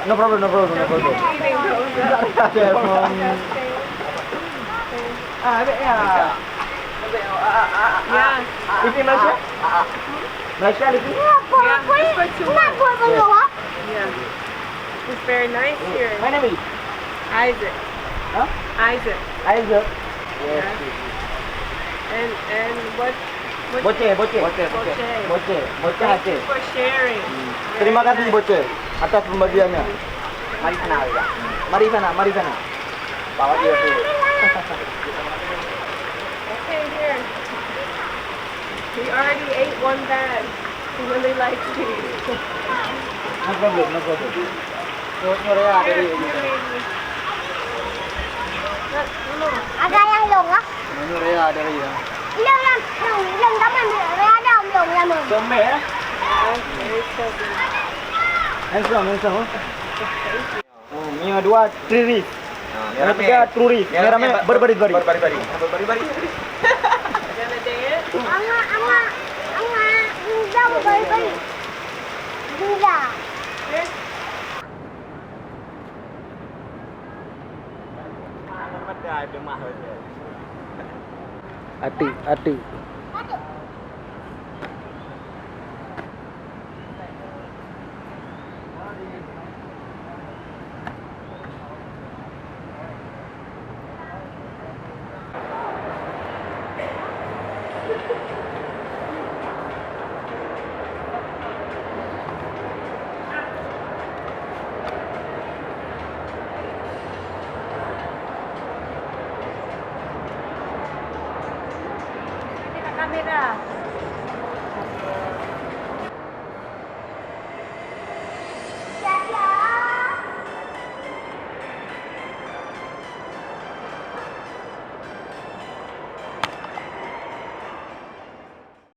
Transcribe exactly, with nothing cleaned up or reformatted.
No problem, no problem, no problem. Telepon. Ah, abeg ya. Yeah. Is it Malaysia? Malaysia di sini? Yeah, it's for two months. Yeah. It's very nice here. My name is Isaac. Huh? Isaac. Isaac. Yes. Yeah. And, and what, what Boceh, Boceh. Boceh, Boceh. Boceh. Boceh Aceh. Thank you for sharing. Terima kasih, Boceh, atas pembagiannya. Mari sana, ya. Mari sana, mari sana. Bawa dia tu. Okay, here. We already ate one bag. He really likes these. No problem, no problem. Nyoe, nyoe raya dari. Ada yang long ah. Nyoe raya dari ya. Long, long, long, long, kamu raya ada long ya, long. Sombe ya? Handsome, handsome. Oh, nyoe dua tourist. Ah, nyoe tiga tourist. Nyoe ramai berbaris-baris. Berbaris-baris. Berbaris-baris. Ama, ama, ama, Dinda berbaris-baris. Dinda. Atik, atik. Kamera.